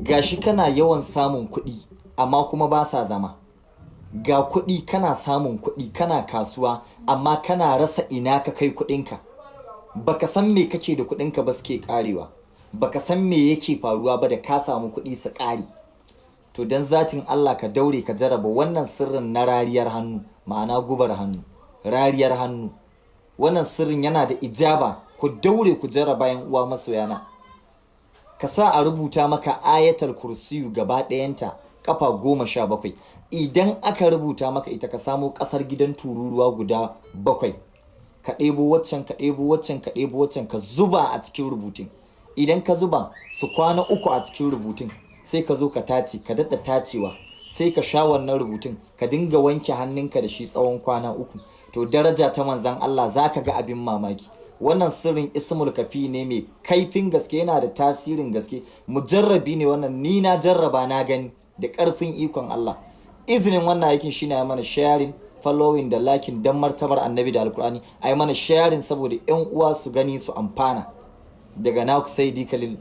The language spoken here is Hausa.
Gashi kana yawan samun kuɗi, amma kuma ba sa zama. Ga kuɗi, kana samun kuɗi, kana kasuwa, amma kana rasa ina ka kai kuɗinka. Baka san me kake da kuɗinka ba, suke ƙarewa. Baka san me yake faruwa ba, da ka samu kuɗi su ƙare. To, dan zatin Allah ka daure ka jarraba wannan sirrin na rariyar hannu, ma'ana gubar hannu, rariyar hannu. Wannan sirrin yana da ijaba. Ku daure ku jarraba, yan uwa masoyana. Ka sa a rubuta maka Ayatul Kursiyu gaba ɗayanta kafa 17. Idan aka rubuta maka ita, ka samo ƙasar gidan tururuwa guda bakwai, ka ɗebo waccan, ka ɗebo waccan, ka ɗebo waccan, ka zuba a cikin rubutun. Idan ka zuba su, kwana 3 a cikin rubutun, sai ka zo ka tace, ka daɗa tacewa, sai ka sha wannan rubutun, ka dinga wanke hannunka da shi tsawon kwana 3. To, daraja ta Manzan Allah, za ka ga abin mamaki. Wannan sirrin ismul kafi ne mai kaifin gaske, yana da tasirin gaske, mujarrabi ne wannan. Ni na jarraba, na gani da ƙarfin ikon Allah. Izinin wannan aikin shine ya mana sharing, following da liking. Dan martabar Annabi da Alkur'ani, ai mana sharing saboda yan uwa su gani su amfana. Daga naku Saidi Khalil.